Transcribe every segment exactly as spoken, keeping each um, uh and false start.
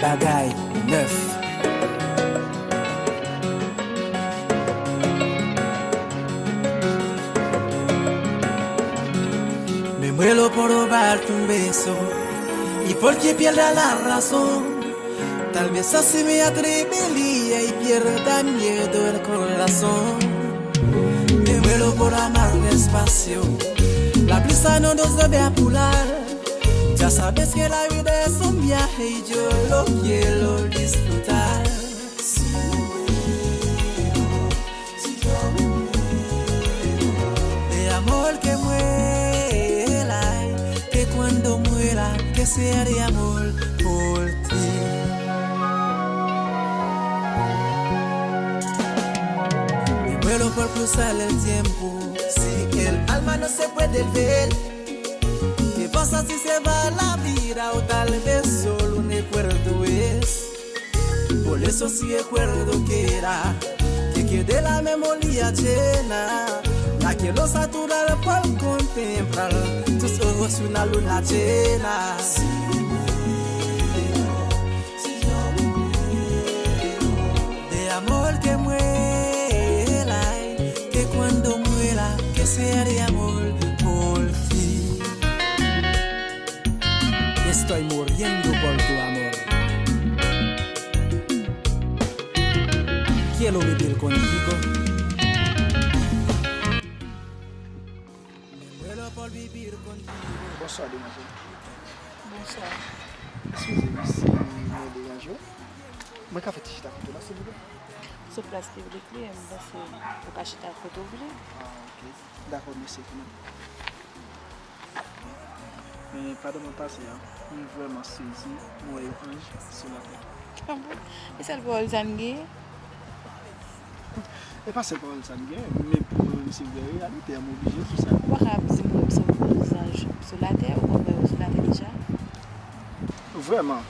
Bagay nèf. Me muero por robarte un beso y porque pierda la razón. Tal vez así me atrevía y pierda miedo el corazón. Me muero por amar despacio. La prisa no nos debe apurar. Ya sabes que la vida es un viaje y yo lo quiero disfrutar. Si yo me muero, si yo me muero de amor que muera, que cuando muera, que sea de amor por ti. Me muero por cruzar el tiempo, si el alma no se puede ver. Que pasa si se va la vida o tal vez solo un recuerdo es. Por eso si recuerdo queda, que quede la memoria llena, la que lo saturar por contemplar tus ojos y una luna llena. Si yo me muero, si yo me muero de amor que muera, que cuando muera, que sea de amor por ti. Estoy muriendo por tu amor. Quiero vivir contigo. Me muero por vivir contigo. Bonswa, demwazèl. Bonswa. Eskize m si mwen deranje w. Mwen ka fè ti chita kote w la, silvouplè? Sou plas piblik li, m panse ou ka chita kote w vle. Ah, ok. Dakò, mèsi kanmenm. Men pandan mwen pase a, mwen vrèman sezi, mwen wè yon anj sou latè. Ah bon? E sèl pawòl sa n gen? E pa sèl pawòl sa n gen, men pou mwen menm se vrè reyalite a, mwen oblije di sa. Ou pa ka ap di m se yon zanj sou latè, ou konn wè yo sou latè deja? Vrèman,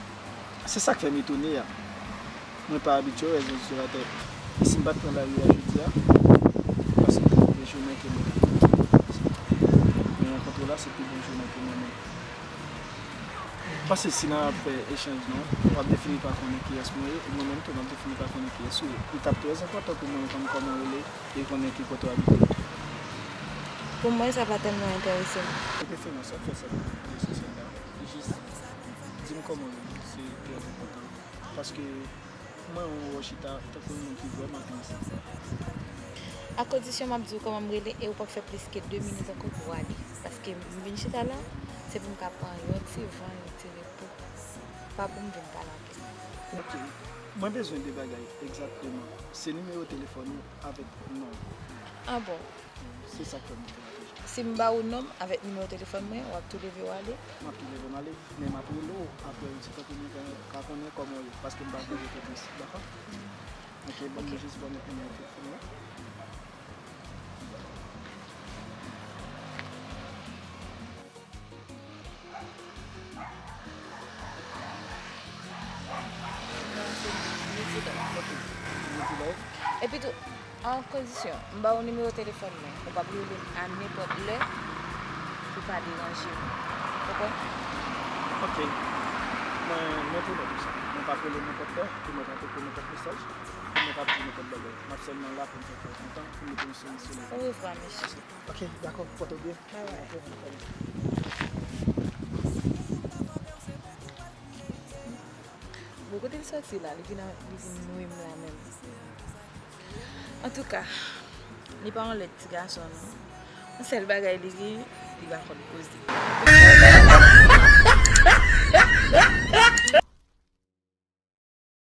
se sa k fè m etone a. Mwen pa abitye wè zanj sou latè. E si m pa t pran lari a jodi a, paske gen jounen ke mwen ka fè. Men rankontre w la, se pi bon jounen pou mwen menm. M panse si n ap fè echanj nou, w ap defini pa konnen kiyès mwen ye, e mwen menm tou, m ap defini pa konnen kiyès ou ye. Li t ap trè enpòtan pou mwen konn kòman w rele e konnen ki kote w abite. Pou mwen, sa pa tèlman enterese m. De preferans, w ap fè sa pou rezo sosyal la. Jis di m kòman w rele, se trè enpòtan. Paske mwen wè w chita tankou yon moun ki vrèman konesans. A kondisyon m ap di w kòman m rele e ou p ap fè plis ke de minit ankò pou w ale. Paske m vin chita la, se pou m ka pran yon ti van, yon ti repo. Pa pou m vin pale anpil. Ok. Mwen bezwen de bagay, egzakteman. Se nimewo telefòn ou avèk non w. Ah bon? Se sa k fè m te raproche. Si m ba ou non m avèk nimewo telefòn mwen, w ap tou leve w ale? M ap tou leve m ale, men m ap rele w apre yon ti tan pou mwen ka, ka konnen kòman w ye, paske m pa vle rete tris, dakò? Ok, ban m jis ban m nimewo telefòn mwen. Epi tou, an kondisyon, m ba w nimewo telefòn mwen, ou p ap rele m a nenpòt lè pou pa deranje m. Konprann? Ok. Mwen, mwen pwomèt ou sa. Mwen p ap rele w nenpòt lè, pou mwen pa te fè nenpòt mesaj, pou mwen pa di nenpòt bagay. M ap sèlman la pou m fè kè w kontan, pou m mete yon souri sou lèv. Orevwa, mesye. Ok, dakò, pòte w byen. Alright. Bon, kote l sòti la, li vin a, li vin nwi m la menm. Antouka, li pa yon lèd ti gason non. Yon sèl bagay li gen, li pa konn koze.